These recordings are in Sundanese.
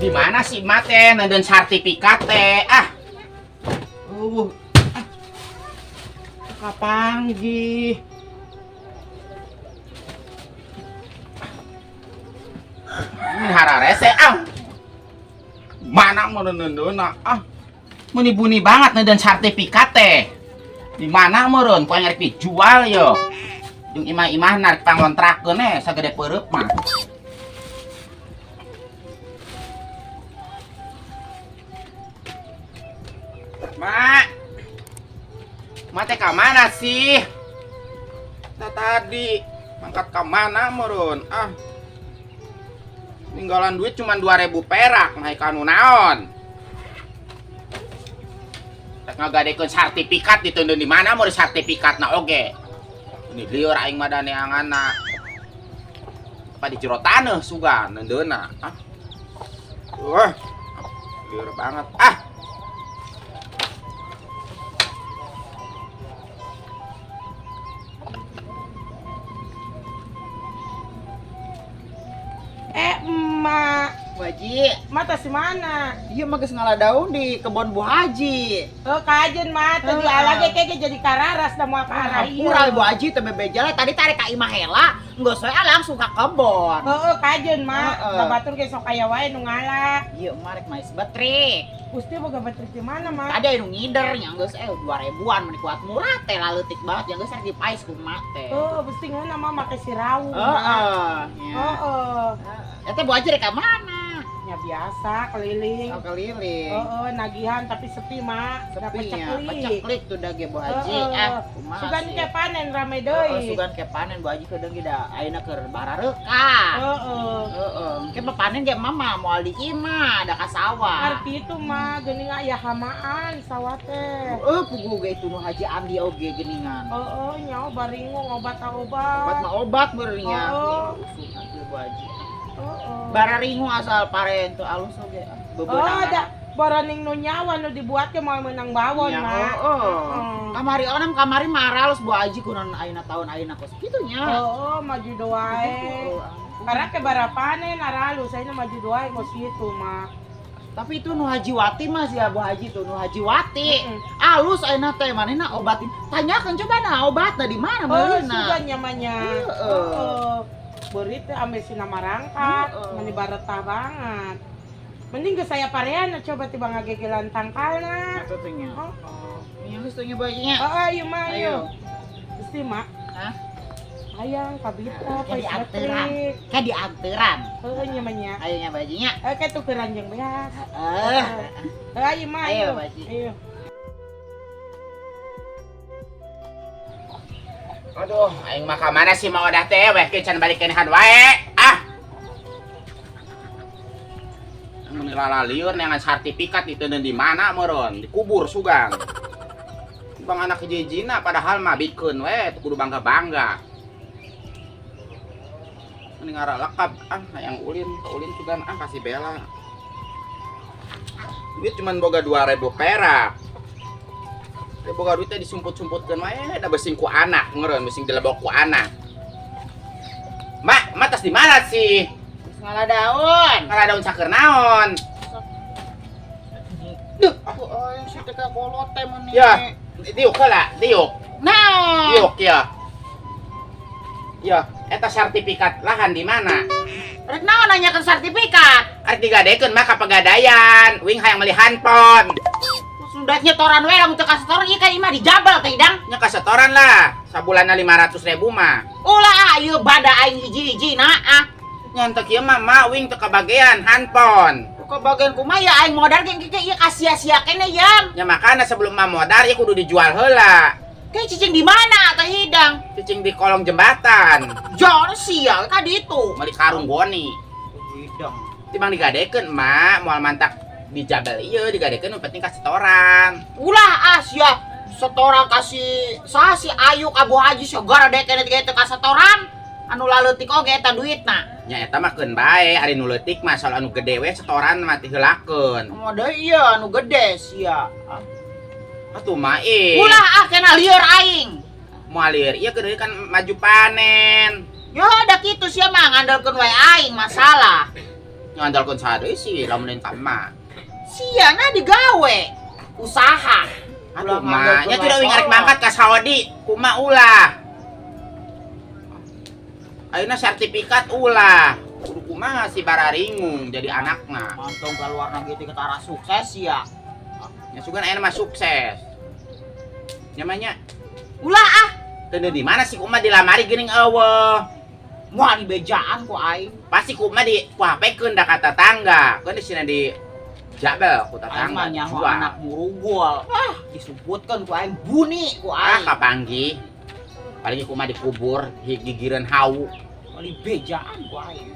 Di mana sih mak teh neundeun sertifikat teh? Ah. Ah. Kapanggih. Ini hararese ah. Mana mau neundeunna ah. Meuni buni banget neundeun sertifikat teh. Di mana meureun ku aing rek dijual yo. Jeung imah-imah narik pangontrakeun eh sagede peureub mah. Mak. Mak teh ka mana sih? Tadi mangkat ka mana meureun? Ah. Ninggalan duit cuma 2000 perak, naik kanu naon? Rek ngagadekeun sertifikat diteundeun di mana meureun sertifikatna oge. Ini lieur aing mah daneanganna. Apa di jero taneuh sugan neundeunna. Ah. Wah. Lieur banget. Ah. Emak. Bu Haji. Mak tas mana? Iya, mah geus ngala daun di kebon Bu Haji. Oh, kajen mah teu diala ge kege jadi kararas da moal ka arah ieu. Hampura Bu Haji teh bebeja lah tadi tarik ka imah heula, geus we langsung ka kebon. Heeh, kajen mah. Da batur ge sok aya wae nu ngala. Ieu mah rek mais betrik. Gusti boga betrik di mana, Mak? Tadi anu ngider nya geus 2000-an meni kuat murah teh laleutik banget nya geus rek dipais ku mak teh. Heeh, beusti ngeunah mah make sirawu. Heeh. Heeh. Eta Bu Haji rek ka mana? Ya biasa keliling. Oh, keliling. Heeh, nagihan tapi sepi, Mak. Sepi ya. Peceklik tuh da ge Bu Haji. Ah, sugan ke panen rame deui. Heeh, sugan ke panen Bu Haji kedeung ge da ayeuna keur barareukah. Heeh. Heeh. Ke panen ge mama moal di imah da ka sawah. Arti itu mah geuning aya hamaan sawah teh. Heeh, puguh ge itu nu Haji Andi oge geuningan. Heeh, nyaho baringung obat-obat. Obat mah obat meureun nya. Heeh. Usum Bu Haji. Heeh. Bararingu asal paren tuh alus oge. Oh, da baraning nu nyawa nu dibuat ke moal meunang bawon, Mak. Heeh. Kamari onam kamari maralus Bu Haji kunaon ayeuna taun ayeuna kos kitu nya. Heeh, maju doae. Karena ke barapanen aralus ayeuna maju doae kos kitu, Mak. Tapi itu nu Haji Wati mah sih ya Bu Haji tuh nu Haji Wati. Alus ayeuna teh manehna obatin. Tanyakeun coba nah obatna di mana meulina. Oh, sugan nyamanya. Heeh. Beurit teh ambe sina marangkat, meni baretah banget. Mending geus saya parean coba tiba ngagegelan tangkalna. Atuh teh nya. Heeh. Nya geus teh nya Bu Haji nya. Heeh, ieu mah ayo. Gusti, Mak. Hah? Hayang kabita ka dianteran. Ka dianteran. Heeh nya mah nya. Ayo nya Bu Haji nya. Heuh ka tukeran jeung beas. Heeh. Heuh ayo mah ayo. Bu Haji. Ayo. Aduh, aing mah ka mana sih mau dah teh weh can balik kenehan wae. Ah. Mun lala lieur neangan sertifikat diteundeun di mana meureun? Dikubur sugan. Bang anak hiji-hijina padahal mah bikeun we teu kudu bangga-bangga. Mending ngaralekap ah hayang ulin, ulin sugan ah kasih Bella. Duit cuman boga 2000 perak. Boga duitnya disumput-sumputkeun wae da besing ku anak ngeureun besing dilebok ku anak. Mak, mak tas di mana sih? Geus ngala daun. Ngala daun saker naon? Duh, aku euy si teh ka kolot teh meuni. Ya, diuk heula, diuk. Naon? Diuk ya. Ya, eta sertifikat lahan di mana? Rek naon nanyakeun sertifikat? Arek digadekeun mah ka pegadaian, wing hayang meuli handphone. Sudah nyetoran we lamun teu kasetoran ieu kan imah dijabal teh Idang. Nya kasetoran lah, sabulanna 500.000 mah. Ulah ah ieu bada aing hiji-hiji na ah. Nya teu kieu mah ma wing teu kabagean handphone. Teu kabagean kumaha ya aing modar ge kieu ieu kasia-sia keneh yam. Nya makana sebelum ma modar ieu kudu dijual heula. Ke cicing di mana teh Idang? Cicing di kolong jembatan. Jon sial ka ditu. Meuli karung goni. Idang. Timbang digadekeun ma moal mantak dijabel ieu digadekeun nu penting kasetoran. Ulah ah sia setoran kasih saha si Ayu ka Bu Haji segara dek ge teu kasetoran. Anu laleutik oge eta duitna. Nya eta mah keun bae ari nu leutik mah soal anu gede we setoran mah tiheulakeun. Moal deui ieu anu gede sia. Atuh mah ih. Ulah ah kena lieur aing. Moal lieur ieu keun kan maju panen. Ya da kitu sia mah ngandelkeun wae aing masalah. Ngandalkeun saha deui sih lamun lain ka emak. Siana digawe usaha. Atuh mah, nya tidak uing arek mangkat ka Saudi, kumaha ulah. Ayeuna sertifikat ulah. Kudu kumaha si bararingung jadi anakna. Mantong ka luar negeri teh ketara sukses ya. Nya sugan ayeuna mah sukses. Nya mah nya ulah ah. Teu di mana sih kumaha dilamari geuning eueuh. Moal dibejaan ku aing. Pasti kumaha di ku HP-keun da ka tetangga. Keun di sini di jabel ku Aing mah tetangga nyaho dijual. Anak murugul. Ah, disebutkeun ku aing buni ku Ah, aing. kapanggih. Paling kumaha dikubur gigireun hawu. Moal dibejaan ku aing.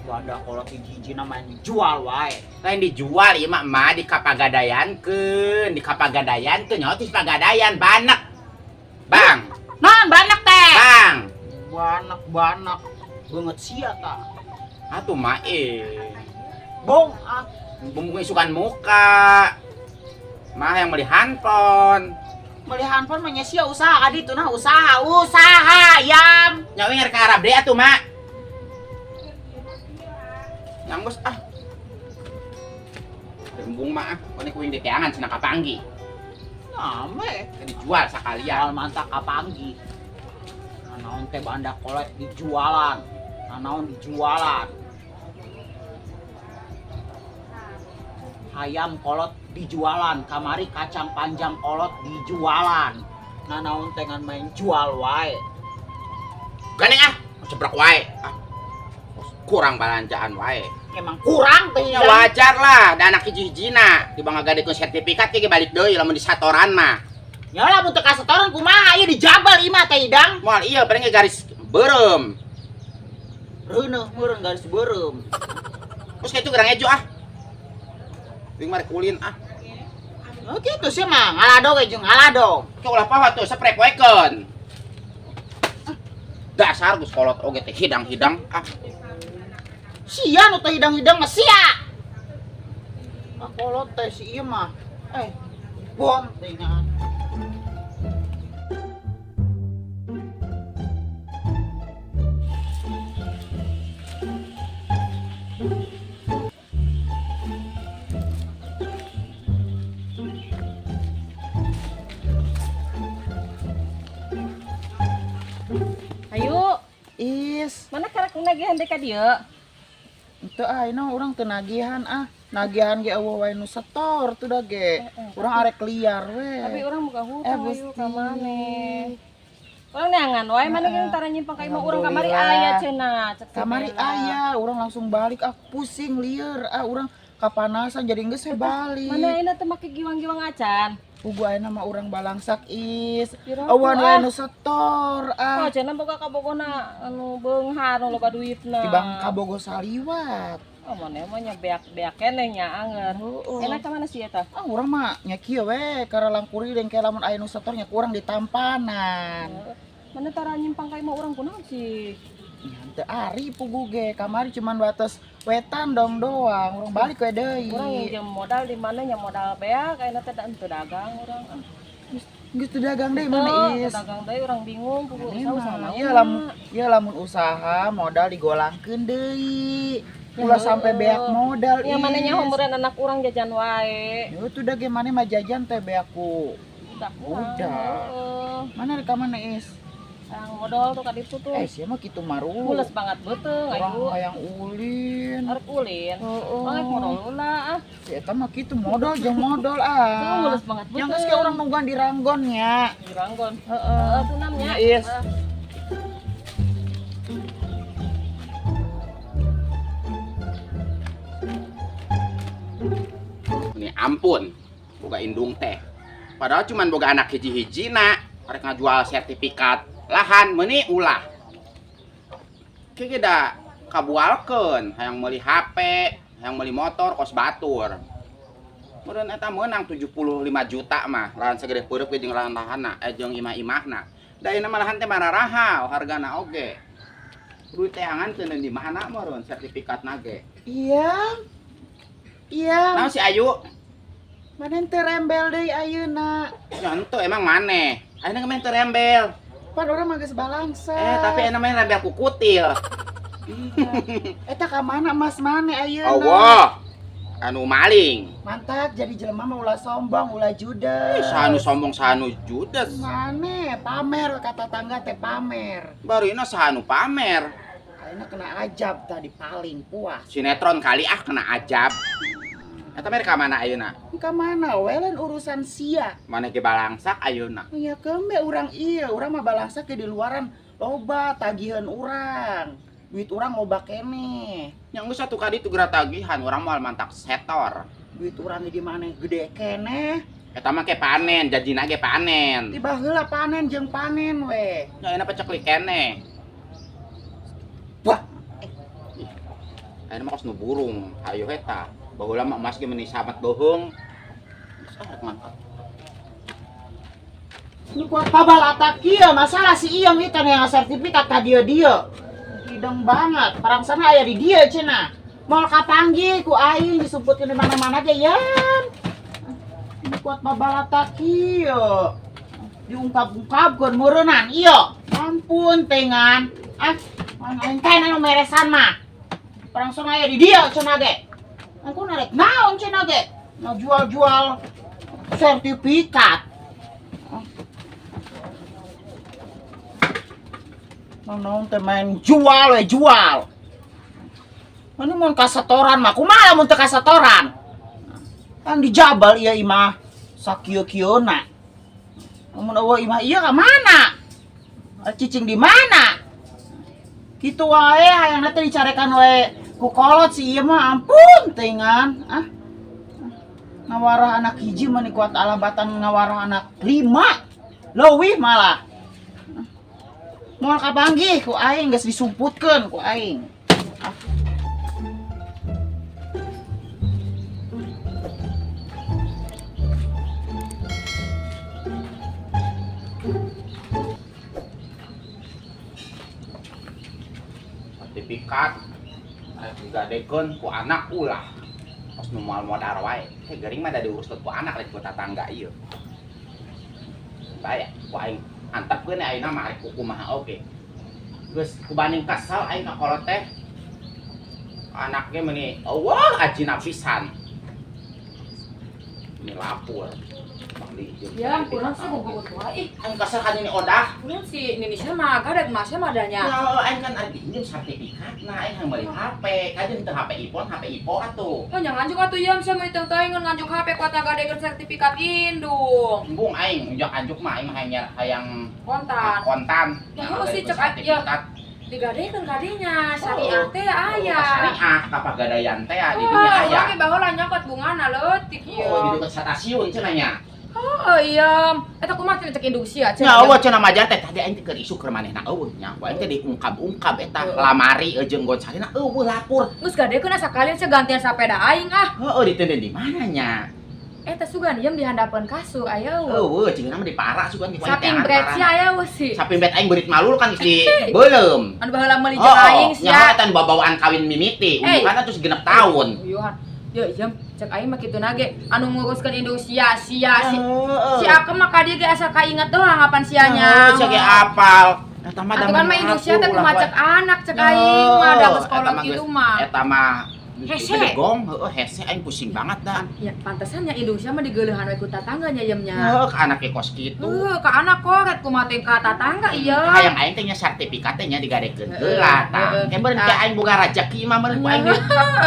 Wadah kalau hiji-hiji main dijual wae. Lain dijual ieu mah emak dikapagadayankeun, dikapagadayankeun nyaho tis pagadayan banek. Bang. Naon banek teh? Bang. Banek banek. Beungeut sia ta. Atuh mah Bong ah. Bumbu isukan muka. Mah yang beli handphone. Beli handphone mah nya sia usaha ka ditu nah usaha, usaha yam. Nyawa ngarek ka Arab deui atuh mak. Nyanggus ah. Embung mah ah, kone kuing di teangan cenah kapanggi. Name dijual sakalian. Jual mantak kapanggi. Nanaon teh banda kolot dijualan. Nanaon dijualan. Hayam kolot dijualan, kamari kacang panjang kolot dijualan. Nanaon teh ngan main jual wae. Gandeng ah, sebrek wae. Ah. Kurang balanjaan wae. Emang kurang teh Ya wajar lah, da anak hiji-hijina di bangga gadekeun sertifikat ge balik deui lamun di satoran mah. Ya lamun teu kasatoran kumaha ieu dijabal imah teh Idang. Moal ieu paling ge garis beureum. Reuneuh meureun garis beureum. Terus kitu gerang ejo ah. Wing mah rek ulin ah. Oh kitu sih mah, ngalado ge jeung ngalado. Ke ulah poho tuh seprek poekeun. Dasar geus kolot oge teh hidang-hidang ah. Sia nu teh hidang-hidang mah sia. Ah kolot teh si ieu mah. Bom teh nya. Ayo. Is. Mana karek nagihan deui ka dieu? Teu ayeuna urang teu nagihan ah. Nagihan ge eueuh wae nu setor tuh da ge. Urang arek liar we. Tapi urang boga hutang ayu ka maneh. Urang neangan wae maneh ge tara nyimpang ka imah urang kamari aya cenah. Cek si Kamari Bella. aya, urang langsung balik ah pusing lieur ah urang kapanasan jadi geus we balik. Mana ayeuna teu make giwang-giwang acan? Pugu ayeuna mah urang balangsak is. Piraku, Eueuh wae ah. nu setor ah. Oh, cenah boga kabogona anu beunghar nu loba duitna. Tibang kabogo saliwat. Oh, maneh mah nya beak-beak keneh nya anger. Heeh. Enak ka mana sih eta? Ah urang mah nya kieu we karalangkuri deng ke lamun aya nu setor nya kurang ditampanan. Heeh. Mana tara nyimpang ka imah urang kunaon sih? Nya teu ari pugu ge kamari cuman batas wetan dong doang, urang balik we deui. Urang nginjem modal di mana nya modal beak ayeuna teh da henteu dagang urang ah. Geus teu dagang deui mana Teu is? dagang deui urang bingung pugu Ini usaha usaha mah, naon. Iya lamun usaha modal digolangkeun deui. Ulah Ya, sampai beak modal Ya mana is. nyaho meureun anak urang jajan wae. Ya tuh dah gimana mah jajan teh beak ku. Udah. Udah. Heeh. Mana rek ka mana is? Hayang modal tuh ka ditu tuh. Sia mah kitu maru. Mules banget beuteung Urang ayu. hayang ulin. Arek ulin. Heeh. Arek modal ulah ah. Si eta mah kitu modal jeung modal ah. Tuh mules banget beuteung. Yang geus ke urang nungguan di Ranggon nya. Di Ranggon. Heeh. Heeh, tuh namanya. Ya, is. Heeh. Ini ampun, boga indung teh. Padahal cuman boga anak hiji-hijina, arek ngajual sertifikat lahan meuni ulah. Kieu ge da kabualkeun, hayang meuli HP, hayang meuli motor kos batur. Meureun eta meunang 75 juta mah, lahan segede peureuk ge jeung lahan-lahanna, jeung imah-imahna. Da ayeuna mah lahan teh mararahal hargana oge. Duit teangan teu di mana meureun sertifikatna ge. Iya. Iya. Naon si Ayu? Maneh teu rembel deui ayeuna. Ya henteu emang maneh. Ayeuna mah teu rembel. Pan urang mah geus balangsa. Tapi ayeuna mah rembel ku kutil. Eta ka mana emas maneh ayeuna? Allah. Anu maling. Mantap jadi jelema mah ulah sombong, ulah judes. Sanu sombong sanu judes. Mane pamer kata tetangga teh pamer. Barina sanu pamer. Ayeuna kena ajab tadi paling puas. Sinetron kali ah kena ajab. Eta mere ka mana ayeuna? Ka mana we lain urusan sia. Maneh ge balangsak ayeuna. Ya kembe urang ieu, urang mah balangsak ge di luaran loba tagihan urang. Duit urang loba keneh. Yang geus satu kali itu geura tagihan urang moal mantak setor. Duit urang di mana gede keneh. Eta mah ke panen, jajina ge panen. Tiba heula panen jeung panen we. Nya ayeuna peceklik keneh. Wah. Ayeuna mah kos nu burung, hayu eta. Baheula mah emas ge meuni samet bohong. Geus ah rek mangkat. Nu kuat pabalatak kieu masalah si Iyong ieu teh yang sertifikat ka dieu-dieu. Hidung banget, parangsana aya di dieu cenah. Moal kapanggih ku aing disumputkeun di mana-mana ge yan. Nu kuat pabalatak kieu. Diungkap-ungkapkeun meureunnan ieu. Ampun tengan. Ah, aing teh anu meresan mah. Parangsana aya di dieu cenah ge. Aku narek naon cenah ge? Mau jual-jual sertifikat. Naon teh main jual we jual. Mana mun kasetoran mah kumaha mun teu kasetoran? Kan dijabal ieu imah sakieu-kieuna. Mun eueuh imah ieu ka mana? Cicing di mana? Kitu wae hayangna teh dicarekan we ku kolot si ieu mah ampun teuingan. Ah. Ngawarah anak hiji mah kuat alabatan ngawarah anak 5. Leuwih malah. Moal kapanggih ku aing geus disumputkeun ku aing. Ah. Sertifikat digadekeun ku anak ulah. Kos nu moal modar wae. Heh gering mah da diuruskeun ku anak rek ku tatangga ieu. Bae ku aing antepkeun ayeuna mah arek kumaha oge. Geus kubanding kesel aing ka kolot teh. Anak ge meuni eueuh ajina pisan. Ini lapor. Ya, kurang sih bobo tua ih. Aing kesel kan ini odah. Kurang si Ninisnya mah gadat masnya madanya. Ya, aing kan arek diinjem sertifikatna, aing hayang meuli HP. Kajeun teu HP iPhone, HP Ipo atuh. Oh, nya nganjuk atuh ieu sia meuli teuing nganjuk HP kuat ngagadekeun sertifikat indung. Embung aing unjuk-anjuk mah aing mah hayang kontan. Kontan. Ya heuh sih cek aing ya. Digadekeun kadinya syariah teh aya. Syariah ka pagadaian teh di dinya aya. Urang ge baheula nyokot bungana leutik ieu. Oh, di deket stasiun cenah nya. Oh iya, eta kumaha cenah cek indung sia cenah. Nya eueuh cenah majar teh tadi aing teh keur isuk keur manehna eueuh nya. Ku aing teh diungkap-ungkap eta lamari jeung gonsarina eueuh lapor. Geus gadekeun sakalian sia gantian sapeda aing ah. Heueuh ditenden di mana nya? Eta sugan ieu di handapeun kasur aya eueuh. Eueuh cigana mah dipara sugan di Saping bret sia aya eueuh sih. Saping bret aing beurit malul kan geus dibeuleum. Anu baheula meuli jeung aing sia. Nya eta bawaan kawin mimiti, uyuhan atuh 6 tahun. Uyuhan. Yo jam cek aing mah kitu nage anu nguruskeun indung sia sia si si akem mah ka dieu ge asa kainget doang apan sianya. Sia ge apal. Eta mah atuh kan mah indung sia teh kumaha cek anak cek aing mah da geus kolot kitu mah. Eta mah hese. Gong, heueuh hese aing pusing banget dah. Ya pantesan nya indung sia mah digeuleuhan we ku tatangganya yem nya. Heueuh ka anak ge kos kitu. Heueuh ka anak koret kumaha teh ka tatangga ieu. Hayang aing teh nya sertifikat teh nya digadekeun heula tah. Ke meureun ke aing boga rajeki mah meureun ku aing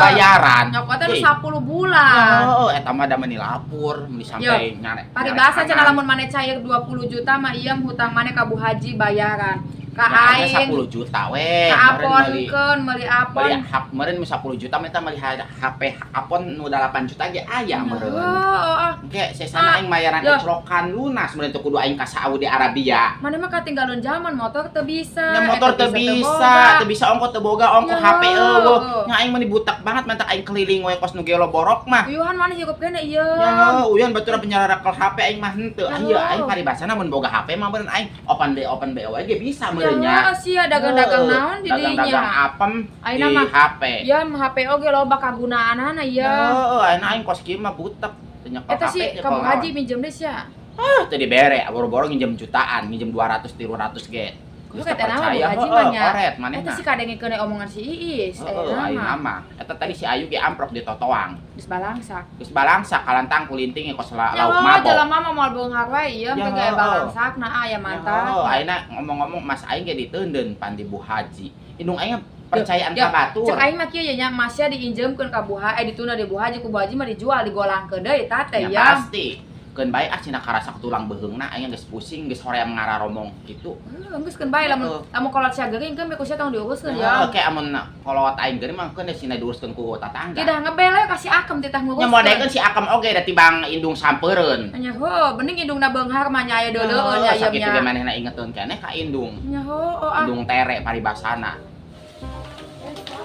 bayaran. Nyokotna nu 10 bulan. Heueuh eta mah da meuni lapur, meuni sampai nyarek. Paribasa cenah lamun maneh cair 20 juta mah ieu hutang maneh ka Bu Haji bayaran. Ka aing 10 juta we. Ka aponkeun meuli apon. Meureun 10 juta mah eta meuli HP apon nu 8 juta ge aya meureun. Heeh. Engke sesana aing mayaran eclokan lunas meureun teu kudu aing ka Saudi Arabia. Maneh mah katinggalun zaman motor teu bisa. Nya motor teu bisa, teu bisa ongko teu boga ongko HP eueuh. Nya aing meuni butek banget mantak aing keliling we kos nu gelo borok mah. Uyuhan maneh hirup keneh ieu. Nya uyuhan baturan penyarakel HP aing mah henteu. Ieu aing paribasana mun boga HP mah meureun aing open BO we ge bisa meureun. Ya, sia dagang-dagang naon di dinya. Dagang-dagang apem di HP. Ya, HP oge loba kagunaanana ieu. Heeh, ayeuna aing kos kieu mah butek. Teu nyekel Eta HP sih ka Bu Haji minjem deui sia. Ah, teu dibere, boro-boro nginjem jutaan, nginjem 200 300 ge. Kudu kata nama Bu Percaya, Haji heueuh, mah nya. Koret manehna. Eta si kadengekeun omongan si Iis. Heeh, ayeuna mah. Eta tadi si Ayu ge amprok di totoang. Geus balangsak. Geus balangsak kalantang kulinting kos Ya lauk oh, mabok. jelema mah moal beunghar wae ieu Ya, ge heueuh. balangsak nah aya mantap. Oh, ayeuna ngomong-ngomong Mas aing ge diteundeun pan di Bu Haji. Indung aing percayaan Ya, ka batur. Cek aing mah kieu nya masnya diinjemkeun ka Bu Haji, ditunda di Bu Haji ku Bu Haji mah dijual digolangkeun deui eta teh Ya, ya. pasti. Keun bae ah cenah karasa tulang beuheungna aing geus pusing geus hoream ngararomong kitu. Heuh, geus keun bae lamun Heeh. lamun kolot sia geuring keun ku sia tong diuruskeun Ya, ya. oke amun kolot aing geuring mah keun sina diuruskeun ku tatangga. Tidak ngebel we ka si Akem titah Nya nguruskeun. moal daekeun si Akem oge da tibang indung sampereun. Nya heuh, bening indungna beunghar mah nya aya deuleueun nya Sakitu nya. ge manehna ingeteun keneh ka indung. Nya heuh ah. Indung tere paribasana.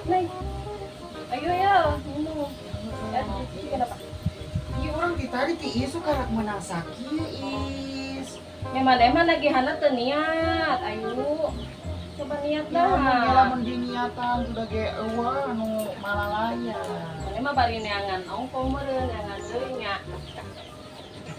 Neng. Ayo ya, minum. Ya, kenapa? Iya orang di tadi ti isu karak menang sakieu is. Ya mana emang lagi hana teu niat, ayo. Coba niat Ya dah. mun lamun diniatan sudah ge eueuh anu malalaya. Mana mah bari neangan ongko meureun, neangan deui nya.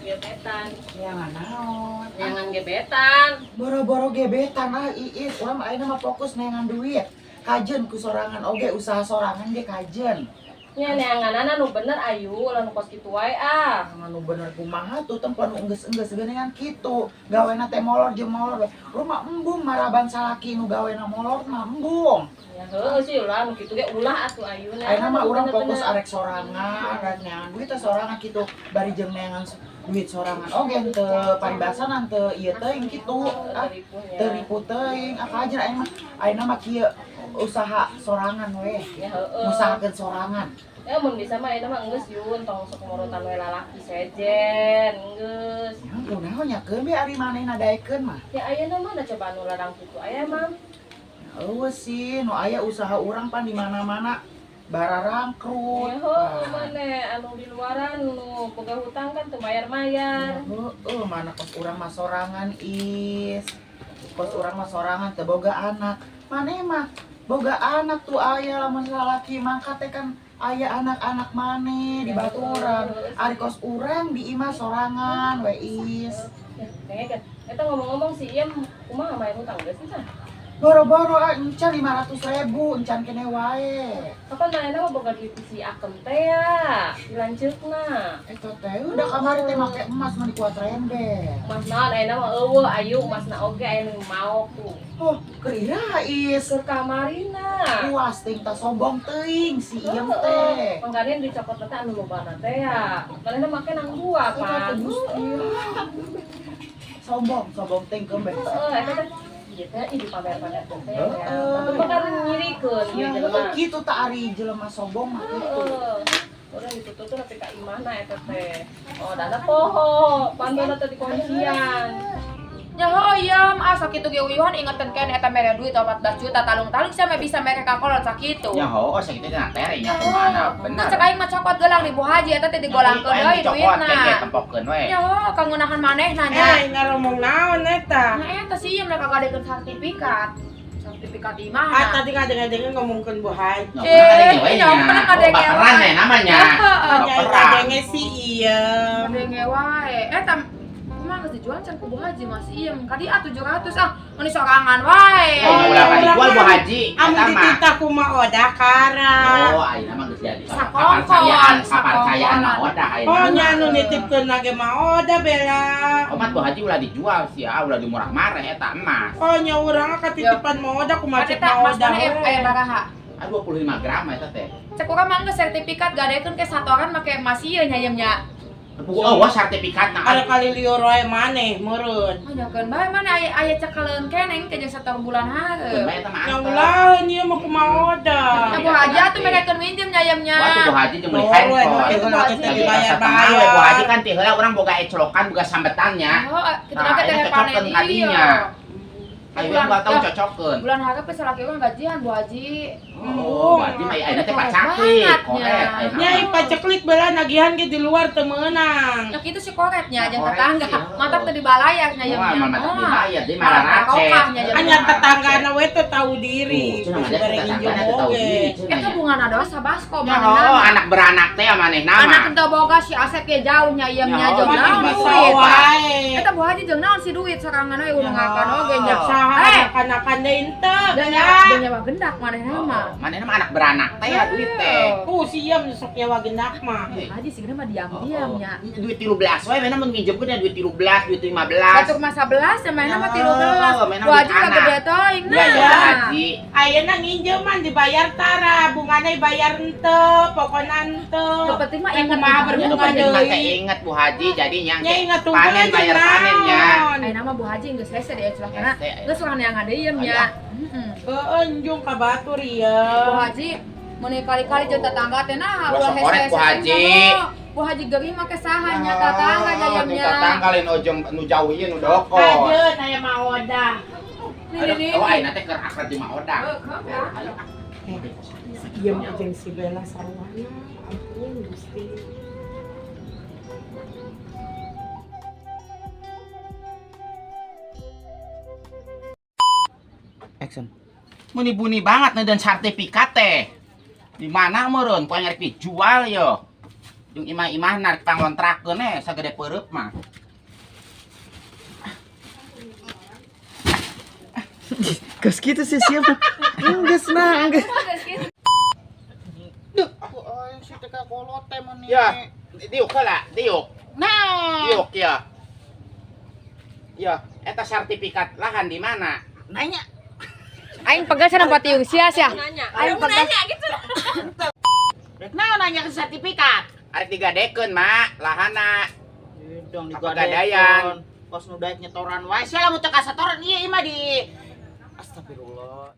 Gebetan, Ya naon. neangan gebetan. Boro-boro gebetan ah Iis, urang mah ayeuna mah fokus neangan duit. Kajen ku sorangan oge usaha sorangan ge kajen. Nya neanganana nu bener ayu, ulah nu kos kitu wae ah. Anu bener kumaha tuh tempo nu enggeus-enggeus geuningan kitu. Gawena teh molor jeung molor we. Urang mah embung maraban salaki nu gawena molor mah embung. Ya heueuh sih ulah nu kitu ge ulah atuh ayu. Ayeuna mah urang fokus arek sorangan, arek neangan duit teh sorangan kitu. Bari jeung neangan duit sorangan oge teu paribasanan teu ieu teuing kitu. Ah, teu ripuh teuing. Ah kajen ayeuna mah ayeuna mah kieu usaha sorangan we. Ya heueuh. Ngusahakeun sorangan. Ya mun bisa mah ayeuna mah geus yun tong sok morotan we lalaki sejen, geus. Ya kunaon nya keun be ari manehna daekeun mah. Ya ayeuna mah da coba anu ladang kitu aya mah. Eueuh sih, nu aya usaha urang pan di mana-mana bararangkrut. Ya heueuh maneh anu di luaran nu boga hutang kan teu mayar-mayar. Heeh, mana kos urang mah sorangan is. Kos urang mah sorangan teu boga anak. Maneh mah boga anak tuh aya lamun salaki mangkat teh kan aya anak-anak maneh di baturan. Ari kos urang di imah sorangan we is. Ya, kayaknya kan. Eta ngomong-ngomong si Iem kumaha mayar hutang geus teh? Boro-boro ah, encan 500.000 encan kene wae. Kapan manehna mah boga duit si Akem teh ya, dilanceukna. Eta teh udah kamari teh make emas mah dikuat rembe. Emas naon ayeuna mah eueuh ayu emasna oge aya nu maok tuh. Oh, keur iraha is. Keur kamarina. Puas ting tas sombong teuing si Iem teh. Mangkane dicopot teh anu lobana teh ya. Manehna make nang dua Eta pan. teh Gusti. Sombong, sombong ting keun be. Heeh, eta teh ieu teh ih dipamer-pamer teh ya. Heeh. Tapi bakal nyirikeun ieu Ya, jelema. kitu tak ari jelema sombong mah kitu. Heeh. Urang ditutup tuh nepi ka imahna eta teh. Oh, dana poho, pantona teh dikuncian. Nya heuh ieu ah sakitu ge uyuhan ingetan keneh eta mere duit 14 juta talung-talung sia mah bisa mere ka kolot sakitu. Nya heueuh sakitu teh tere nya kumaha bener. Cek aing mah cokot gelang di Bu Haji eta teh digolangkeun deui Cokot duitna. keke tempokeun we. Nya heuh kangunahan manehna nya. Eh, ngaromong naon eta? Nah eta sih ieu mereka gadekeun sertifikat. Sertifikat Ah, imahna. tadi ngadeng-ngadengin ngomongkeun Bu Haji. Nya, pernah Eh, nya pernah ngadenge Baperan wae. ya namanya. Heeh. Nya Baperan. kadenge si iya. Ngadenge wae. Eta kumaha geus dijual can ku Bu Haji masih ieu kadi ah 700 ah meuni sorangan wae. Oh, ulah ka dijual Bu Haji. Amun Eta mah. dititah kumaha odah kara. Oh, ayeuna mah geus jadi. Sakongkol, Kaparcayaan, kaparcayaan mah odah ayeuna. Oh, nya anu nitipkeun lagi mah odah bela. Omat Bu Haji ulah dijual sih, ah ulah dimurah mareh eta emas. Oh, nya urang katitipan mah odah kumaha Kan cek eta mah mas odah. mana aya baraha? Ah 25 gram eta teh. Cek urang mah geus sertifikat gadekeun ke satoran make emas ieu nya ieu nya. Oh, wah sertifikat nah. Ada kali liur wae maneh meureun. Oh, nyakeun bae mana aya aya cekaleun keneng ke jeung sator bulan Keun hareup. bae eta mah Nya antep. ulah ieu mah kumaha odah. Ya Bu Haji atuh merekeun minjem nya ieu nya. Wah, tuh Bu Haji jeung meuli Oh, handphone. make heula teh Lagi dibayar-bayar. we Bu Haji kan ti heula urang boga eclokan boga sambetannya. Oh, kitu Nah, na teh ini panen cocokkeun kadinya. iya. Ayo gua tahu cocokkeun. Bulan hareup geus salaki urang gajian Bu Haji. Oh, berarti mah ayeuna teh pacaklik, koret. Nya paceklik beulah nagihan ge di luar teu meunang. Ya kitu si koretnya jeung tetangga. Mantap teu dibalayar nya Moal nya. mah mantap dibayar, dia marah racet. Hanya tetanggana we teu tahu diri. Bari nginjem oge. Eta bungana doa sabasko manehna. Oh, anak beranak teh manehna mah. Anak teu boga si Asep ge jauh nya ieu nya jeung naon duit. Eta Bu Haji jeung naon si duit sorangan we ulah ngakan oge nya. Saha kanakan deui henteu. Dan nyawa gendak manehna mah. Manehna mah anak beranak teh ya duit teh. Ku sieun sok nyawa gendak mah. Bu Haji sigana mah diam-diam nya. Duit 13 we manehna mun nginjemkeun ya duit 13, duit 15. Batur mah 11 ya manehna mah 13. Bu Haji mah gede teuing nah. Ya Bu Haji. Ayeuna nginjeman dibayar tara, bungana dibayar henteu, pokona henteu. Nu penting mah inget kumaha berbunga deui. Inget Bu Haji jadi nya inget panen bayar panennya. Ayeuna mah Bu Haji geus hese deh celah kana. Geus urang neangan deui nya. Heeh, njung ka batur ieu. Bu Haji mun kali-kali jeung tetangga teh nah ulah hese-hese. Bu Haji. Bu Haji geuring make saha nya tetangga nya nya. Tetangga lain ojong nu jauh ieu nu dokon. Ajeun aya mah odah. Oh, ayeuna teh keur akrab di mah odah. Ieu mah jeung si Bella sarwana. Ampun Gusti. Action. Meni buni banget nih dan sertifikat teh. Di mana meureun poe ngarek dijual yo. Jeung imah-imah narik pangontrakeun eh sagede peureub mah. Geus kitu sih siapa? Geus nah, geus. Duh, aku euy si teh kolot teh meuni. Ya, diuk heula, diuk. Nah. Diuk ya. Ya, eta sertifikat lahan di mana? Nanya. Aing pegal cenah patiung sia sia. Aing pegal. gitu. Rek naon nanya ke sertifikat? Arek digadekeun, Mak, lahana. Dong digadekeun. Kos nu daek nyetoran wae. Sia lamun teu kasetoran ieu imah di Astagfirullah.